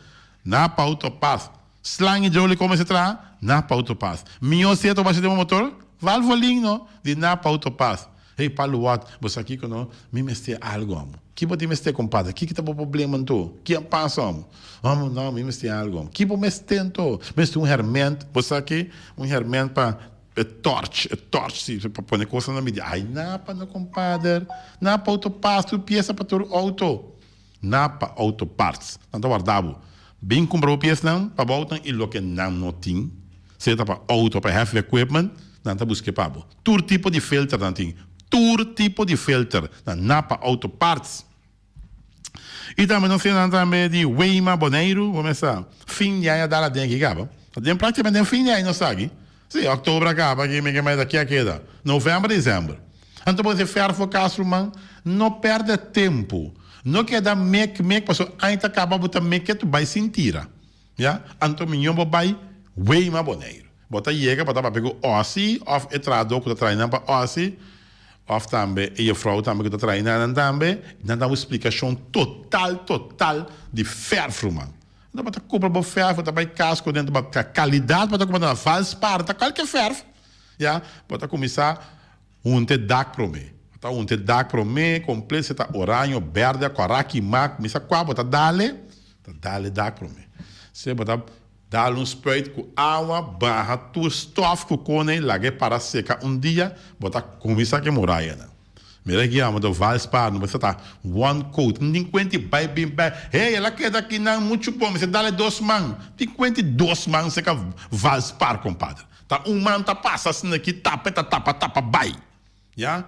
Napa Auto Parts. Slang y Jolie con mester traha? Napa Auto Parts. Mihor sieto basha den bo motor? Valvoline no, di Napa Auto Parts. Hey Paluwat, bo sa kiko no? Mi mester algo amo. Ki bo tin mester compadre? Kiko ta bo problema anto? Ki a pasa amo? Amo no, mi mester algo amo. Ki bo mester anto? Mester un herment, bo sa ki? Un herment pa e torch, e torch si, pa pone cosnan na medio. Ay napa no compadre. Napa auto parts, tur pieza pa tur auto. Napa Auto Parts. Nan ta warda bo. Bin kumpra bo piesnan pa bo autonan i loke nan no tin, sea ta pa auto o pa heavy equipment, nan ta busk'e pa bo. Tur tipo di filter nan tin. Tur tipo di filter na Napa Auto Parts. I tambe nos tin nan tambe di Weima Boneiru. Bo mester fin di aña dal aden aki kaba. Den praktikamente den fin di aña nos ta aki. Si, oktober a kaba aki, mi ke mei ta kia keda. November, december. Anto bo disi fèrf bo kas ruman, no pèrdè tempu. No keda mek mek pasobra aña ta kaba bo ta mek ke tu bai sin tira. Ya, anto miñó bo bai Weima Boneiru. Bo ta yega bo ta papia ku Ossie òf e trahadó ku ta traha nan pa Ossie òf tambe e jefrou tambe ku ta traha nan tambe, nan ta un splikashon total total di fèrf ruman. Anto bo ta kumpra bo fèrf bo ta bai kas ku dentro bo kalidat bo ta kumpra na Valspar ta kualke fèrf ya bo ta kuminsá Hunta e dak promé. Bo ta hunta e dak promé komplet si ta oraño, bèrdè, kòrá, kimá, kuminsá kua bo ta dale, ta dale dak promé. Si bo ta dal un spuit ku awa, baha tur stòf ku kone, laga e para seka un dia, bo ta kuminsá ku e murayanan. Mira aki amo ta valspaar, no mester ta one coat. N tin kuenti bai bin bai, hey el a keda akinan muchu bon, mester dale dos man. Tin kuenti dos man seka valspaar, kompadre. Ta un man ta pasa asina aki tapa e ta tapa tapa bai. Ya.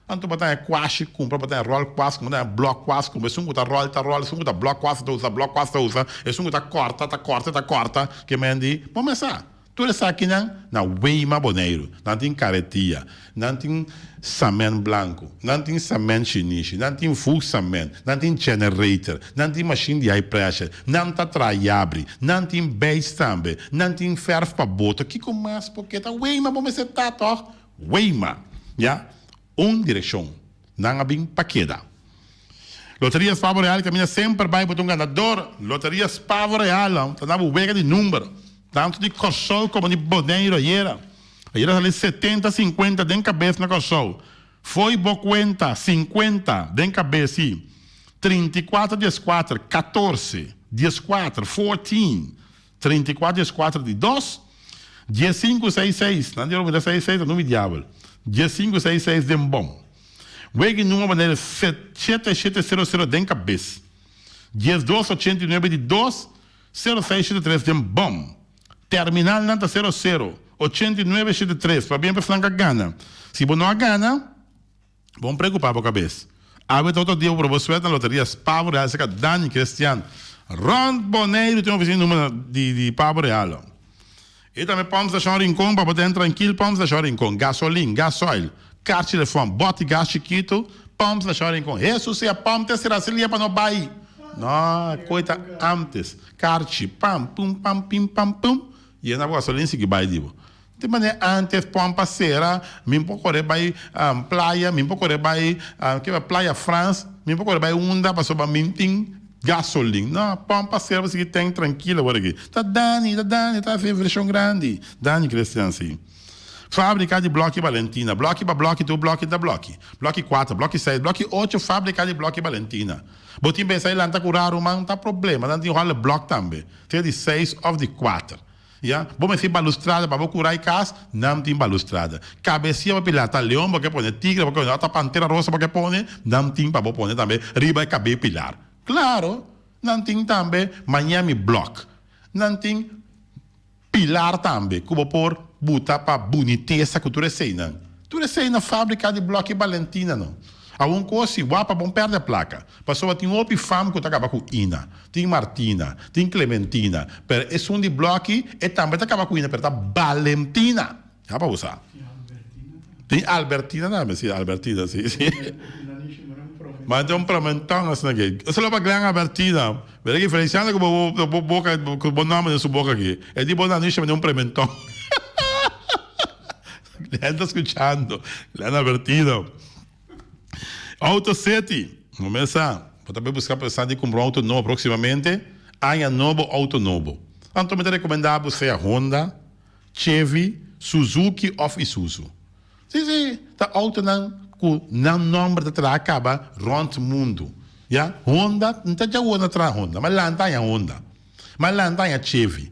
Anto bo ta haña kwashi kumpra, bo ta haña ròl kwas kumpra, bo ta haña blòk kwas kumpra. Esun ku ta ròl ta ròl, esun ku ta blòk kwas ta usa blòk kwas ta usa, esun ku ta kòrta ta kòrta ta kòrta. Ke men di, bo mes sa. Tur esakinan na Weima Boneiru. Nan tin karetia, nan tin samen blanku, nan tin samen shinishi, nan tin voegsamen, nan tin generator, nan tin mashin di high pressure, nan ta traha yabri, nan tin beis tambe, nan tin verf pa boto, kiko mas bo ke ta Weima bo mester ta tòg? Weima! Ya, un direkshon. Nan a bin pa keda. Loteria Spavo Real kaminda semper bai bo ta un ganador. Loteria Spavo Real ta na bo wega di number, tantu di Kòrsou komo di Boneiru ayera. Ayera sali setenta sinkuenta den kabes na Kòrsou. Fo'i bo kuenta sinkuenta den kabes si 34 dieskuater katorse dieskuater fourteen 34 dieskuater di dos diessinku seis seis nan di ora seis seis ta numi diabel diessinku seis seis den bom wegi numa manera shete shete sero sero den kabes diesdos ochenta i nuebe di dos sero seis shete tres den bom. Terminalnan ta sero sero, 89 shete tres, pabia personan ka gana. Si bo no a gana, bo no preocupa bo cabes. Awe ta otro dia bo proba suerte na loteria Pavo Real cerca Dani Christian. Rond Boneiru tin oficina numero di di Pavo Real. E tambe Pump Station Rincon pa bo ten trankil Pump Station Rincon, gasolin, gasoil, kart telefon, boti gas chikito, Pump Station Rincon. Hesus sea pump te sera silia pa no bay. No, koe ta antes. Karchi, pam, pum, pam, pim, pam, pum, yena bo gasolin sigui bai di bo. Di manera antes pompa sera, mi por kore bai playa, mi por kore bai ke playa Frans, mi por kore bai unda pasobra mi tin gasolin. No, pompa sera bo sigui tank trankilo awor aki. Ta Dani, ta Dani, ta haci version grandi. Dani Christian si. Fabrika di bloki Balentina, bloki pa bloki tur bloki ta bloki. Bloki kuater, bloki seis, bloki ocho, fabrika di bloki Balentina. Bo tin pensa e lanta ku raru man ta problema, nan tin hòle blòk tambe, sea di seis òf di kuater. Ya, bo mester balustrada pa bo kura e kas, nan tin balustrada. Kabesia pa pilata leon bo ke pone, tigre bo ke pone, òf ta pantera rosa bo ke pone, nan tin pa bo pone tambe riba e kabei pilar. Klaro, nan tin tambe Miami blòk, nan tin pilar tambe ku bo por buta pa bunitesa ku tur eseinan. Tur esei na fabrika di bloki Balentina no. Awor kos si wapa bon perde plaka. Pasobra tin hopi fam ku ta kaba ku Ina, tin Martina, tin Clementina, pero esun di bloki e tambe ta kaba ku Ina pero ta Balentina. Ya pa bo sa. Tin Albertina tambe, si Albertina si si. Ma ta un promentòn asina aki. Esei lo pa Glen Albertina. Mira ki Feliciano ku bo bo boka ku bo nòmber den su boka aki. E di bo na Anisha mende un prementòn. Glenn ta skuchando. Glenn Albertino. Auto City. Bo mes sa, bo ta bay buska pensa di kumpra un auto nobo próksimamente. Aña nobo, auto nobo. Anto mi ta rekomendá bo sea Honda, Chevy, Suzuki òf Isuzu. Si, si, ta autonan ku nan nòmber ta traha kaba rònt mundu. Ya, Honda, N ta djawo na traha Honda, mi a lanta haña Honda. Mi a lanta haña Chevy.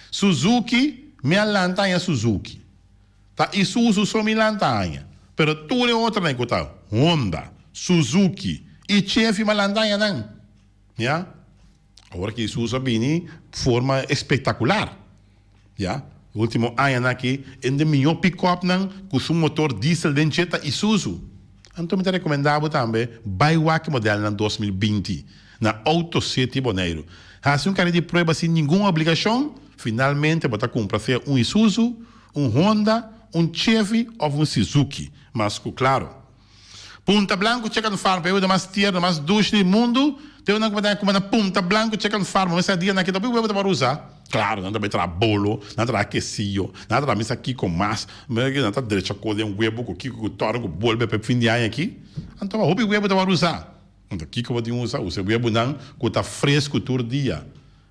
Suzuki, mi a lanta haña Suzuki. Ta Isuzu so mi lanta haña. Pero tur e otronan ku ta Honda, Suzuki i Chevy mi a lanta haña nan. Ya. Awor ki Isuzu a bini forma espektakular. Ya. Ultimo añanan aki un di mihó pikòpnan ku su motor diesel den dje ta Isuzu. Anto mi ta rekomendá bo tambe bai wak e modelnan 2020 na Auto City Boneiru. Hasi un kari di prueba sin ningun obligashon, finalmente bo ta kumpra sea un Isuzu, un Honda, un Chevy òf un Suzuki. Mas ku klaro. Punta Blanco Chicken Farm, pa e mas tierno, mas dushi di mundu, te una ku kuma na Punta Blanco Chicken Farm, mesa dia nan kita webu ta por usa. Claro, nan ta bai traha bolo, nan ta traha quesillo, nan ta traha misa kiko mas, nan ta drecha ko den webu ku kiko ku tòrn ku bolbe pa e fin di aña aki. Anto hopi webu ta por usa. Anto kiko bo tin usa? Usa e webunan ku ta fresku tur dia.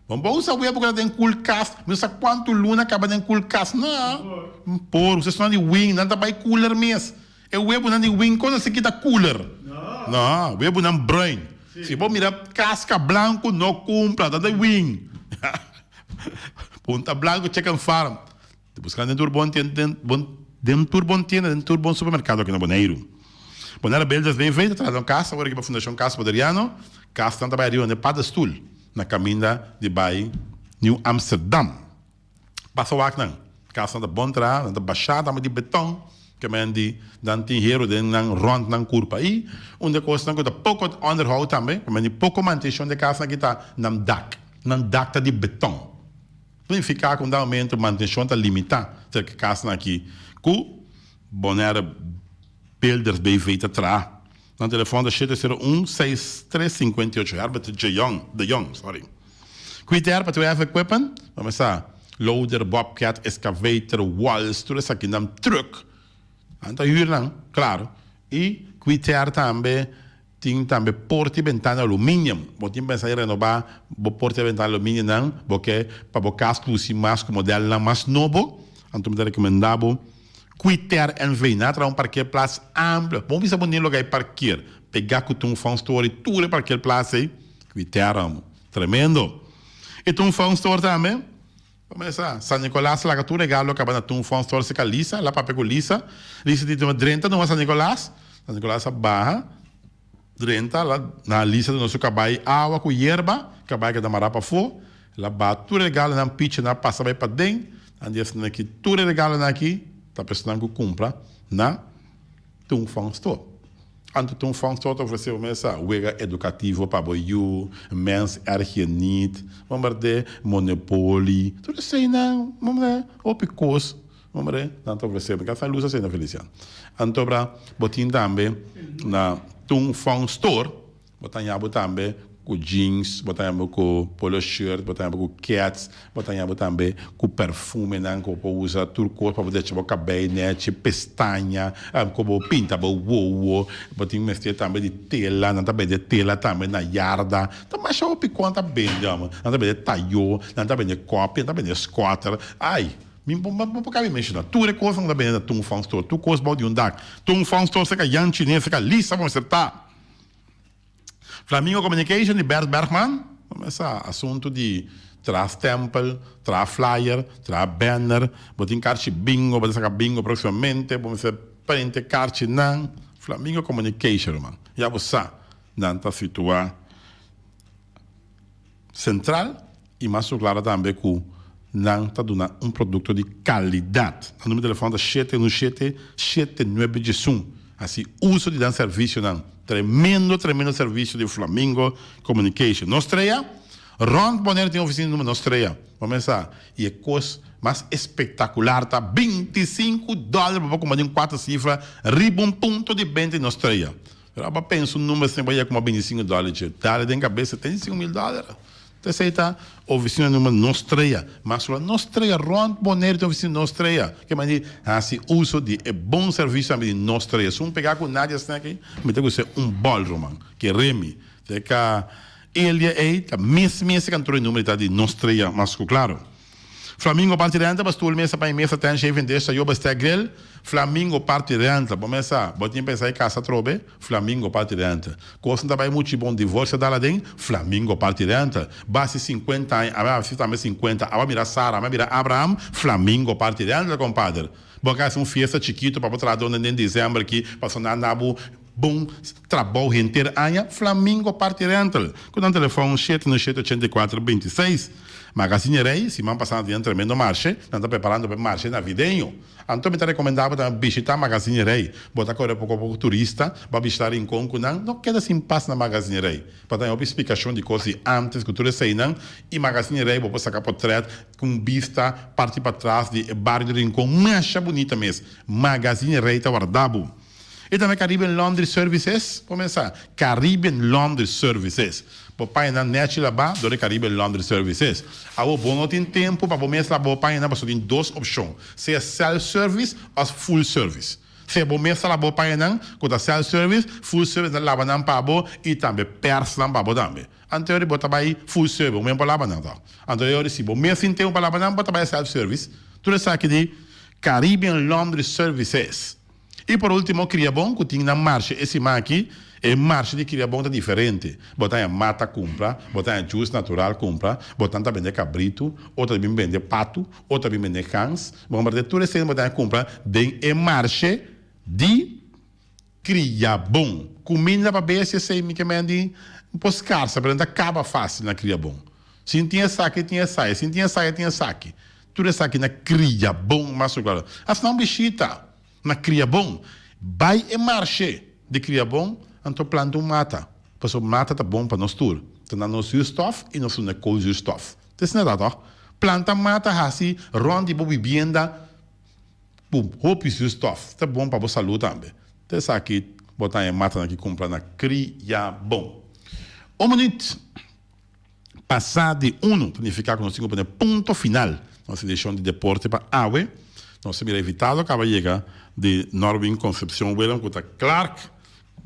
Bo no por usa webu ku ta den koelkast, mi no sa kuantu luna kaba den koelkast. No, por usa esnan di wing, nan ta bai cooler mes. E webunan di winkel no si kita cooler. No, webunan bruin. Si bo mira casca blanco no cumpra, ta di wing. Punta Blanco Chicken Farm. Te busca den tur bon tienda, den bon den tur bon tienda, den tur bon supermercado aki na Boneiru. Bonaire Builders BV ta traha un cas awor aki pa Fundacion Cas Boderiano. Casnan ta bai ariba na e paddenstoel na caminda di bai Nieuw Amsterdam. Pasa wak nan. Kasnan ta bon traha, nan ta bashá tambe di beton, ke men di nan tin heru den nan rònt nan kurpa. I un di e kosnan ku ta poko ònderhou tambe, ke men di poko mantenshon di e kasnan aki ta nan dak. Nan dak ta di beton. Signifiká ku un dado momento mantenshon ta limitá serka e kasnan aki ku Bonaire Builders BV ta traha. Nan telefòn ta 701 6358 Herbert de Jong, de Jong, sorry. Kuiter pa 2F equipment, bo mester sa, loader, bobcat, excavator, walls, tur esakinan, truck, nan ta hür nan, claro. I Kuiter tambe tin tambe porta i bentana aluminium. Bo tin pensa di renoba bo porta i bentana aluminium nan, bo ke pa bo kas lusi mas ku modelnan mas nobo, anto mi ta rekomenda bo Kuiter NV. Nan a traha un parkeerplaats amplio. Bon bisa bo ni loga e parkeer. Pega ku ta un phone store i tur e parkeerplaats ei. Kuiter amo. Tremendo. I ta un phone store tambe. Kumesa San Nicolas laga tur regalo kaba na tun phone store seka Lisa. El a papia ku Lisa. Lisa di drenta numa San Nicolas. San Nicolas a baha. Drenta la na lista di noso kabai awa ku yerba, kabai keda mará pafó. El a baha tur e regalonan picha nan a pasa bai paden. Nan di esnan aki tur e regalonan aki ta pa esnan ku kumpra na Tung Fong Store. Anto Tung Fong Store ta ofresé bo mesa wega edukativo pa bo yu, mens erg je niet, bombardé, Monopoly, tur eseinan, bombardé, hopi kos. Hombre, nan ta ofresé mi kasa lus asina, Felician. Anto bra, bo tin tambe na Tung Fong Store, bo ta haña bo tambe ku jeans, bo ta haña bo ku polo shirt, bo ta haña bo ku kets, bo ta haña bo tambe ku perfumenan ku bo por usa tur kos pa bo decha bo kabei nechi, pestaña, ku bo pinta bo wowo, bo tin mester tambe di tela, nan ta bende tela tambe na yarda. Ta masha hopi kon ta bende, hombre. Nan ta bende tayó, nan ta bende kòpi, nan ta bende skòter. Ai! Mi bo por kabi menshona tur e kosnan ku ta bini na Tung Fong Store, tur kos bou di un dak. Tung Fong Store serka Jan Chines, serka Lisa bo mester ta. Flamingo Communication di Bert Bergman, bo sa asuntu di traha stempel, traha flyer, traha banner, bo tin karchi bingo, bo ta saka bingo próksimamente, bo mester print e karchinan. Flamingo Communication ruman, ya bo sa, nan ta situá Central y mas su clara tambe cu nan ta duna un producto di calidad. Nan numero telefon ta shete un shete, shete nuebe diesun. Haci uso di nan servicionan. Tremendo, tremendo servicio di Flamingo Communication. Nos trea, rond Bonaire tin oficina numa nos trea. Bo mesa, y e cos mas espectacular ta 25 dollar bo por cumpra di un cuatro cifra riba un punto di benta di nos trea. Pero aba pensa un number sin bo yega kuma 25 dollar dje. Dale den cabes 75 mil dollar. Ta esei ta oficina number Nos Trea. Mas lo Nos Trea rond Bonaire tin oficina Nos Trea. Ke mandi hasi uso di e bon servicio tambe di Nos Trea. Esun pega cu Nadia Snack ei, mi ta gusta un bol ruman. Kere mi. Te ka Elia ei ta mes mes e kantor e number ta di Nos Trea mas cu claro. Flamingo parti renta pa stoel mesa paña mesa ten shaving dish tayo bestek grill Flamingo parti renta bo mesa bo tin pensa e casa atrobe Flamingo parti renta cosnan ta bay muchi bon divorcio a dal aden Flamingo parti renta basi 50 aña ami a hasi tambe 50 abo a mira Sara ami a mira Abraham Flamingo parti renta compadre bo a hasi un fiesta chikito pa bo traha donde den december aki pasobra nan na bo Bon trabou henter aña Flamingo Party Rental ku nan telefòn shete no shete 84 26. Magazine Rey siman pasá nan tin un tremendo marshe, nan ta preparando pa e marshe navideño. Anto mi ta rekomendá bo tambe bishitá Magazine Rey. Bo ta kore poko poko turista, bo a bishitá Rincon ku nan, no keda sin pas na Magazine Rey. Pa ta hopi splikashon di kos di ántes ku tur eseinan i Magazine Rey bo por saka potrèt ku un bista parti patras di e bario di Rincon masha bunita mes. Magazine Rey ta warda bo. E tambe Caribbean Laundry Services, bo mesa Caribbean Laundry Services. Bo pañanan nechi labá dor e Caribbean Laundry Services. Awor bo no tin tempu pa bo mes laba bo pañanan pasobra tin dos opshon, sea self service òf full service. Sea bo mes ta laba bo pañanan ku ta self service, full service ta laba nan pa bo i tambe pèrs nan pa bo tambe. Anto e ora bo ta bai full service, bo mes por laba nan tòg. Anto e ora si bo mes tin tempu pa laba nan bo ta bai self service. Tur esaki di Caribbean Laundry Services. I por ultimo Kriabon ku tin nan marshe e siman aki, e marshe di Kriabon ta diferente. Bo ta haña mata kumpra, bo ta haña juice natural kumpra, bo tan ta bende kabritu, otro ta bin bende patu, otro ta bin bende gans. Bo kumpra tur esei bo ta haña kumpra den e marshe di Kriabon. Kuminda pa bestia esei mi ke men di un por skarsa pero nan ta kaba fasil na Kriabon. Sin tin esaki tin esaya, sin tin esaya tin esaki. Tur esaki na kria bon mas ku klaro. Hasi nan un bishita na kria bon. Bai e marshe di kria bon, anto planta un mata. Pasobra mata ta bon pa nos tur. Ta na nos zuurstof i nos duna koolzuurstof. Ta esei ta tòg? Planta mata hasi rònt di bo bibienda ku hopi zuurstof. Ta bon pa bo salú tambe. Ta esaki bo ta haña matanan ki kumpra na kria bon. Un minuut. Pasá di unu ta nifiká ku nos tin ku pone punto final na nos edishon di Deporte pa awe. Nos ta mira invitado kaba yega di Norwin Concepcion Willem ku ta Clark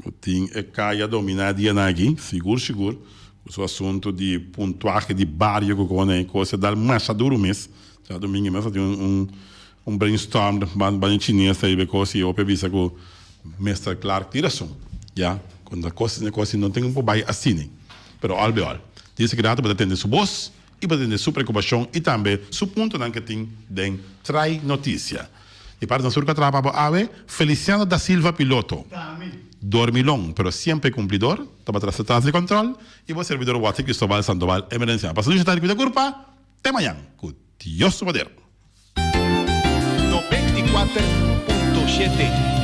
ku tin e kaya dominá e dianan aki sigur sigur ku su asuntu di puntuahe di bario ku kone kos a dal masha duru mes. Djadumingu mes a tin un un brainstorm ban e chines ta riba e kos i hopi a bisa ku Mister Clark tin rason ya ku ta kos kos no tin por bai asina. Pero al be al, di esaki rato bo ta tende su bos i bo ta tende su preokupashon i tambe su puntonan ke tin den Trai Notisia. Di parti nos tur ku a traha pa bo awe, Feliciano da Silva piloto, dormilon pero siempre kumplidor, tabata tras di kòntròl, i bo serbidor Walter Cristobal Sandoval Emerenciano. Pasa dushi tardi kuida kurpa, te mañan ku Dios su poder. 94.7.